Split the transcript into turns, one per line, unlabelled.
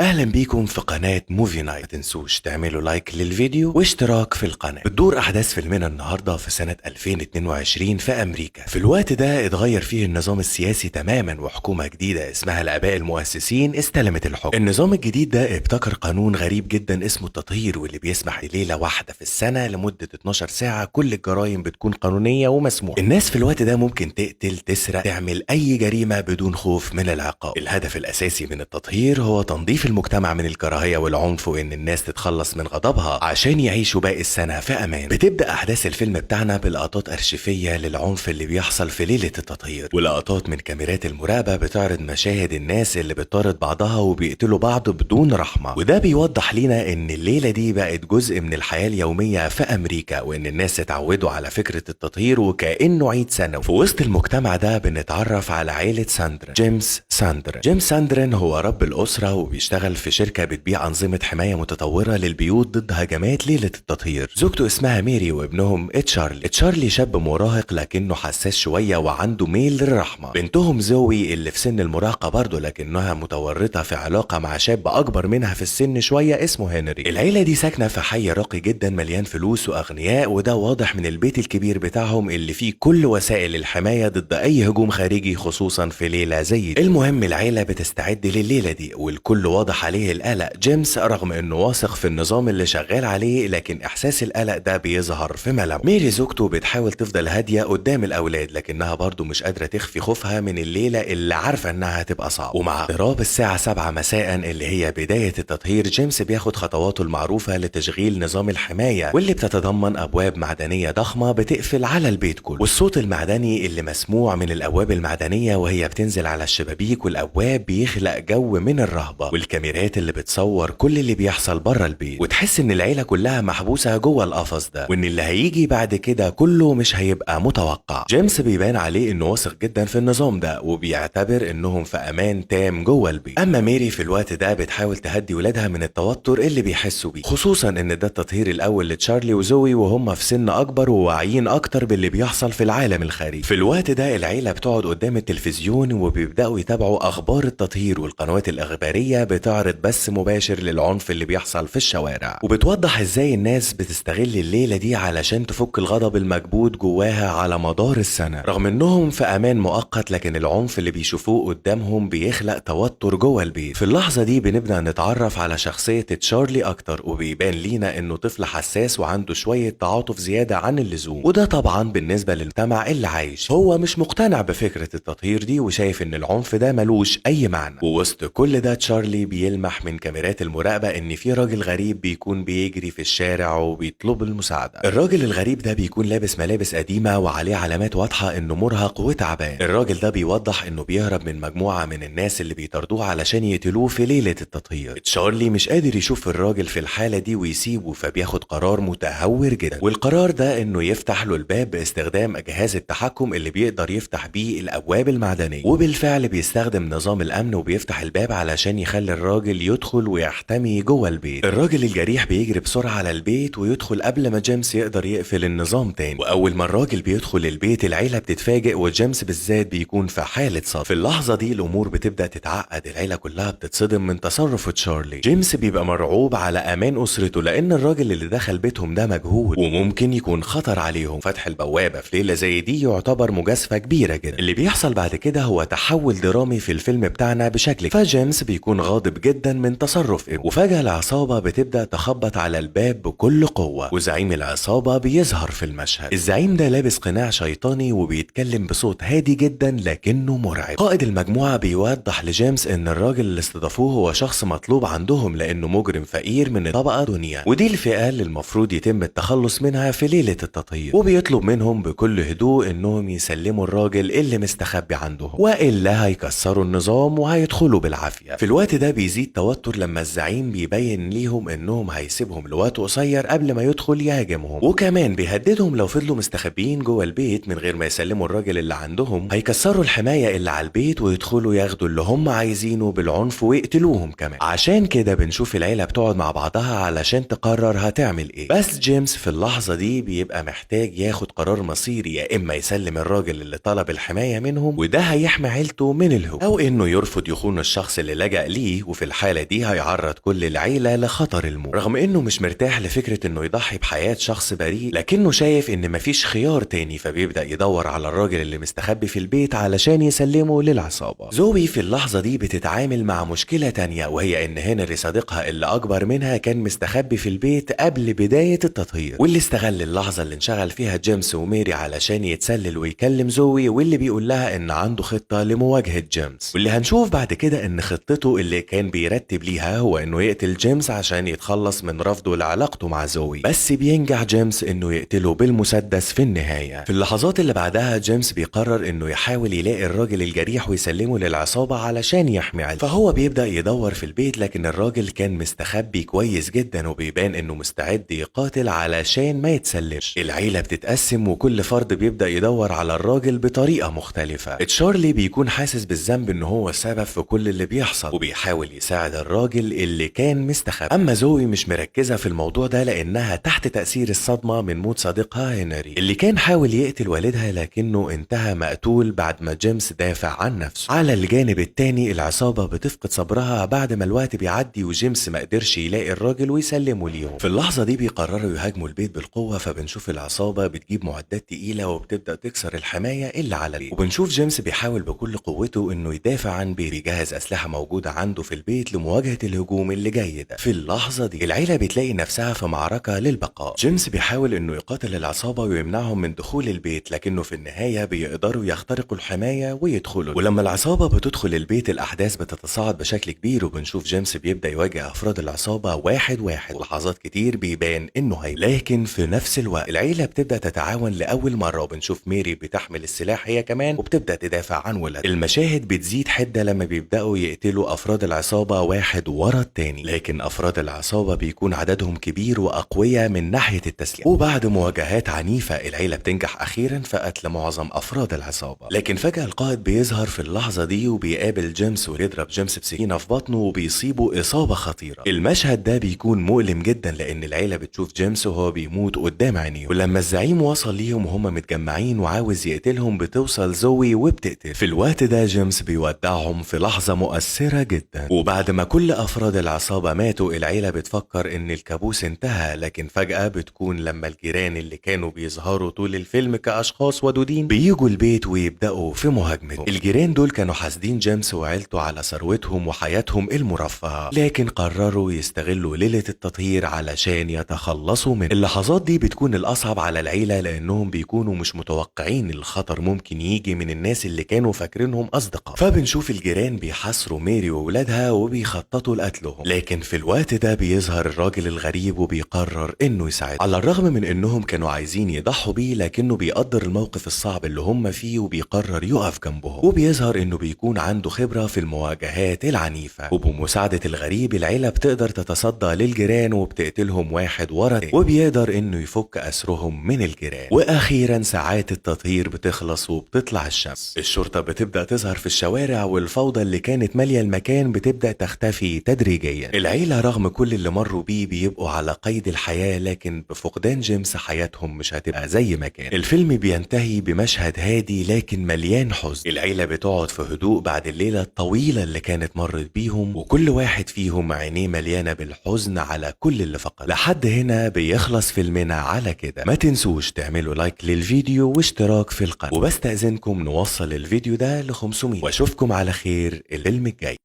اهلا بيكم في قناة Movie Night. ما تنسوش تعملوا like للفيديو واشتراك في القناة. بتدور احداث فيلمنا النهاردة في سنة 2022 في امريكا. في الوقت ده اتغير فيه النظام السياسي تماما، وحكومة جديدة اسمها الاباء المؤسسين استلمت الحكم. النظام الجديد ده ابتكر قانون غريب جدا اسمه التطهير، واللي بيسمح ليلة واحدة في السنة لمدة 12 ساعة كل الجرائم بتكون قانونية ومسموحة. الناس في الوقت ده ممكن تقتل، تسرق، تعمل اي جريمة بدون خوف من العقاب. الهدف الاساسي من التطهير هو تنظيف المجتمع من الكراهية والعنف، وإن الناس تتخلص من غضبها عشان يعيشوا باقي السنة في أمان. بتبدأ أحداث الفيلم بتاعنا بلقطات أرشيفية للعنف اللي بيحصل في ليلة التطهير، ولقطات من كاميرات المراقبة بتعرض مشاهد الناس اللي بتطارد بعضها وبيقتلوا بعض بدون رحمة. وده بيوضح لنا إن الليلة دي بقت جزء من الحياة اليومية في أمريكا، وإن الناس اتعودوا على فكرة التطهير وكأنه عيد سنوي. في وسط المجتمع ده بنتعرف على عائلة ساندرن. جيمس ساندرن. جيمس ساندرن هو رب الأسرة، وبيشتغل في شركة بتبيع أنظمة حماية متطورة للبيوت ضد هجمات ليلة التطهير. زوجته اسمها ميري، وابنهم تشارلي. تشارلي شاب مراهق لكنه حساس شوية وعنده ميل للرحمة. بنتهم زوي اللي في سن المراهقة برضه، لكنها متورطة في علاقة مع شاب أكبر منها في السن شوية اسمه هنري. العيلة دي ساكنة في حي راقي جدا مليان فلوس وأغنياء، وده واضح من البيت الكبير بتاعهم اللي فيه كل وسائل الحماية ضد أي هجوم خارجي، خصوصا في ليلة زي دي. المهم العيلة بتستعد لليلة دي والكل واضح عليه القلق. جيمس رغم انه واثق في النظام اللي شغال عليه، لكن احساس القلق ده بيظهر في ملامحه. ميري زوجته بتحاول تفضل هادية قدام الاولاد، لكنها برضه مش قادرة تخفي خوفها من الليلة اللي عارفه انها هتبقى صعبة. ومع اقتراب الساعة 7 مساء اللي هي بداية التطهير، جيمس بياخد خطواته المعروفة لتشغيل نظام الحماية، واللي بتتضمن ابواب معدنية ضخمة بتقفل على البيت كله، والصوت المعدني اللي مسموع من الابواب المعدنية وهي بتنزل على الشبابيك والابواب بيخلق جو من الرهبة، والكاميرات اللي بتصور كل اللي بيحصل بره البيت، وتحس ان العيلة كلها محبوسة جوه القفص ده، وان اللي هيجي بعد كده كله مش هيبقى متوقع. جيمس بيبان عليه انه واثق جدا في النظام ده، وبيعتبر انهم في امان تام جوه البيت. اما ميري في الوقت ده بتحاول تهدي ولادها من التوتر اللي بيحسوا بيه، خصوصا ان ده التطهير الاول لتشارلي وزوي، وهم في سن اكبر وواعيين اكتر باللي بيحصل في العالم الخارجي. في الوقت ده العيلة بتقعد قدام التلفزيون وبيبداوا يتابعوا اخبار التطهير، والقنوات الاخبارية بتعرض بث مباشر للعنف اللي بيحصل في الشوارع، وبتوضح ازاي الناس بتستغل الليلة دي علشان تفك الغضب المكبوت جواها على مدار السنة. رغم انهم في امان مؤقت، لكن العنف اللي بيشوفوه قدامهم بيخلق توتر جوه البيت. في اللحظة دي بنبدا نتعرف على شخصية تشارلي اكتر، وبيبان لينا انه طفل حساس وعنده شوية تعاطف زيادة عن اللزوم، وده طبعا بالنسبة للمجتمع اللي عايش. هو مش مقتنع بفكره التطهير دي، وشايف ان العنف ده ملوش اي معنى. ووسط كل ده تشارلي بيلمح من كاميرات المراقبة ان في راجل غريب بيكون بيجري في الشارع وبيطلب المساعدة. الراجل الغريب ده بيكون لابس ملابس قديمة وعليه علامات واضحة انه مرهق وتعبان. الراجل ده بيوضح انه بيهرب من مجموعة من الناس اللي بيطاردوه علشان يقتلوه في ليلة التطهير. تشارلي مش قادر يشوف الراجل في الحالة دي ويسيبه، فبياخد قرار متهور جدا، والقرار ده انه يفتح له الباب باستخدام جهاز التحكم اللي بيقدر يفتح بيه الابواب المعدنية. وبالفعل بيستخدم نظام الامن وبيفتح الباب علشان يخلي الراجل يدخل ويحتمي جوه البيت. الراجل الجريح بيجري بسرعة على البيت ويدخل قبل ما جيمس يقدر يقفل النظام تاني. واول ما الراجل بيدخل البيت العيلة بتتفاجئ، وجيمس بالذات بيكون في حاله صدمة. في اللحظة دي الامور بتبدا تتعقد، العيلة كلها بتتصدم من تصرف تشارلي. جيمس بيبقى مرعوب على امان اسرته، لان الراجل اللي دخل بيتهم ده مجهول وممكن يكون خطر عليهم. فتح البوابة في ليلة زي دي يعتبر مجازفة كبيرة جدا. اللي بيحصل بعد كده هو تحول درامي في الفيلم بتاعنا بشكل، فجيمس بيكون غاضب جدا من تصرف ابنه، وفجأة العصابة بتبدأ تخبط على الباب بكل قوة، وزعيم العصابة بيظهر في المشهد. الزعيم ده لابس قناع شيطاني وبيتكلم بصوت هادي جدا لكنه مرعب. قائد المجموعة بيوضح لجيمس ان الراجل اللي استضافوه هو شخص مطلوب عندهم لانه مجرم فقير من الطبقة الدنيا، ودي الفئة اللي المفروض يتم التخلص منها في ليلة التطهير. وبيطلب منهم بكل هدوء انهم يسلموا الراجل اللي مستخبي عندهم، والا هيكسروا النظام وهيدخلوا بالعافية. في الوقت ده بيزيد توتر لما الزعيم بيبين ليهم انهم هيسيبهم لوقت قصير قبل ما يدخل يهاجمهم، وكمان بيهددهم لو فضلوا مستخبيين جوه البيت من غير ما يسلموا الراجل اللي عندهم هيكسروا الحماية اللي على البيت ويدخلوا ياخدوا اللي هم عايزينه بالعنف ويقتلوهم كمان. عشان كده بنشوف العيلة بتقعد مع بعضها علشان تقرر هتعمل ايه. بس جيمس في اللحظة دي بيبقى محتاج ياخد قرار مصيري، يا اما يسلم الراجل اللي طلب الحماية منهم وده هيحمي عيلته من الهجوم، او انه يرفض يخون الشخص اللي لجأ ليه وفي الحالة دي هيعرض كل العيلة لخطر الموت. رغم انه مش مرتاح لفكرة انه يضحي بحياة شخص بريء، لكنه شايف ان مفيش خيار تاني، فبيبدأ يدور على الراجل اللي مستخبي في البيت علشان يسلمه للعصابة. زوي في اللحظة دي بتتعامل مع مشكلة تانية، وهي ان هنري صديقها اللي اكبر منها كان مستخبي في البيت قبل بداية التطهير، واللي استغل اللحظة اللي انشغل فيها جيمس وميري علشان يتسلل ويكلم زوي، واللي بيقول لها ان عنده خطة لمواجهة جيمس، واللي هنشوف بعد كده ان خطته اللي كان بيرتب ليها هو انه يقتل جيمس عشان يتخلص من رفضه لعلاقته مع زوي، بس بينجح جيمس انه يقتله بالمسدس في النهاية. في اللحظات اللي بعدها جيمس بيقرر انه يحاول يلاقي الراجل الجريح ويسلمه للعصابة علشان يحمي عيلته، فهو بيبدأ يدور في البيت، لكن الراجل كان مستخبي كويس جدا وبيبان انه مستعد يقاتل علشان ما يتسلمش. العيلة بتتقسم وكل فرد بيبدأ يدور على الراجل بطريقة مختلفة. تشارلي بيكون حاسس بالذنب ان هو السبب في كل اللي بيحصل، وبيحاول يساعد الراجل اللي كان مستخبي. اما زوي مش مركزة في الموضوع ده لانها تحت تأثير الصدمة من موت صديقها هنري اللي كان حاول يقتل والدها لكنه انتهى مقتول بعد ما جيمس دافع عن نفسه. على الجانب التاني العصابة بتفقد صبرها بعد ما الوقت بيعدي وجيمس ما قدرش يلاقي الراجل ويسلمه ليهم. في اللحظة دي بيقرروا يهاجموا البيت بالقوة، فبنشوف العصابة بتجيب معدات تقيلة وبتبدأ تكسر الحماية اللي على البيت، وبنشوف جيمس بيحاول بكل قوته انه يدافع عن بيته، بيجهز أسلحة موجودة عنده في البيت لمواجهة الهجوم اللي جاي ده. في اللحظة دي العيلة بتلاقي نفسها في معركة للبقاء. جيمس بيحاول انه يقاتل العصابة ويمنعهم من دخول البيت، لكنه في النهاية بيقدروا يخترقوا الحماية ويدخلوا. ولما العصابة بتدخل البيت الأحداث بتتصاعد بشكل كبير، وبنشوف جيمس بيبدأ يواجه أفراد العصابة واحد واحد، ولحظات كتير بيبان إنه هي، لكن في نفس الوقت العيلة بتبدأ تتعاون لأول مرة، وبنشوف ميري بتحمل السلاح هي كمان وبتبدأ تدافع عن ولادها. المشاهد بتزيد حدة لما بيبدأوا يقتلوا أفراد العصابة واحد ورا التاني، لكن أفراد العصابة بيكون عددهم كبير وأقوياء من ناحية التسليح. وبعد مواجهات عنيفة العيلة بتنجح أخيرا في قتل معظم أفراد العصابة، لكن فجأة القائد بيظهر في اللحظة دي وبيقابل جيمس ويضرب جيمس بسكينة في بطنه وبيصيبه إصابة خطيرة. المشهد ده بيكون مؤلم جدا لأن العيلة بتشوف جيمس وهو بيموت قدام عينيهم. ولما الزعيم وصل ليهم وهم متجمعين وعاوز يقتلهم بتوصل زوي وبتقتل. في الوقت ده جيمس بيودعهم في لحظة مؤثرة جدا، وبعد ما كل أفراد العصابة ماتوا العيلة بتفكر إن الكابوس انتهى، لكن فجأة بتكون لما الجيران اللي كانوا بيظهروا طول الفيلم كأشخاص ودودين بيجوا البيت ويبدأوا في مهاجمته. الجيران دول كانوا حاسدين جيمس وعيلته على ثروتهم وحياتهم المرفهة، لكن قرروا يستغلوا ليلة التطهير علشان يتخلصوا منه. اللحظات دي بتكون الأصعب على العيلة لأنهم بيكونوا مش متوقعين الخطر ممكن يجي من الناس اللي كانوا فاكرينهم أصدقاء. فبنشوف الجيران بيحاصروا ميري وولادها وبيخططوا لقتلهم، لكن في الوقت ده بيظهر الراجل الغريب وبيقرر انه يساعد. على الرغم من انهم كانوا عايزين يضحوا بيه، لكنه بيقدر الموقف الصعب اللي هم فيه وبيقرر يقف جنبهم، وبيظهر انه بيكون عنده خبرة في المواجهات العنيفة. وبمساعدة الغريب العيلة بتقدر تتصدى للجيران وبتقتلهم واحد ورا التاني، وبيقدر انه يفك اسرهم من الجيران. واخيرا ساعات التطهير بتخلص وبتطلع الشمس. الشرطة بتبدأ تظهر في الشوارع، والفوضى اللي كانت مالية المكان بتبدأ تختفي تدريجيا. العيلة رغم كل اللي مروا بيه بيبقوا على قيد الحياة، لكن بفقدان جيمس حياتهم مش هتبقى زي ما كان. الفيلم بينتهي بمشهد هادي لكن مليان حزن. العيلة بتقعد في هدوء بعد الليلة الطويلة اللي كانت مرت بيهم، وكل واحد فيهم عينيه مليانة بالحزن على كل اللي فقد. لحد هنا بيخلص فيلمنا على كده. ما تنسوش تعملوا لايك للفيديو واشتراك في القناة، وبستأذنكم نوصل الفيديو ده ل 500، واشوفكم على خير الفيلم الجاي.